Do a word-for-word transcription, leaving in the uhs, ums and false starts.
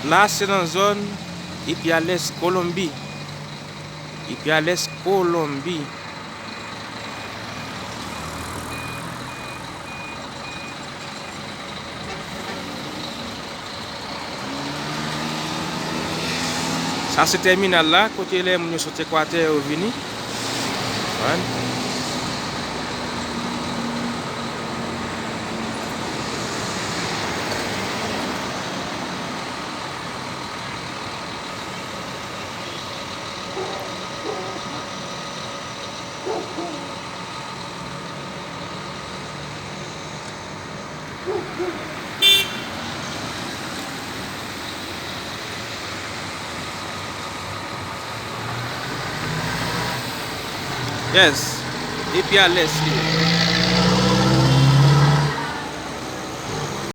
La se nan zòn Ipiales, Kolonbi. Ipiales, Kolonbi. Sa se tèminal la, kote lè moun yo soti Ekwatè yo vini. Konprann? Yes. Epi a lès li ye.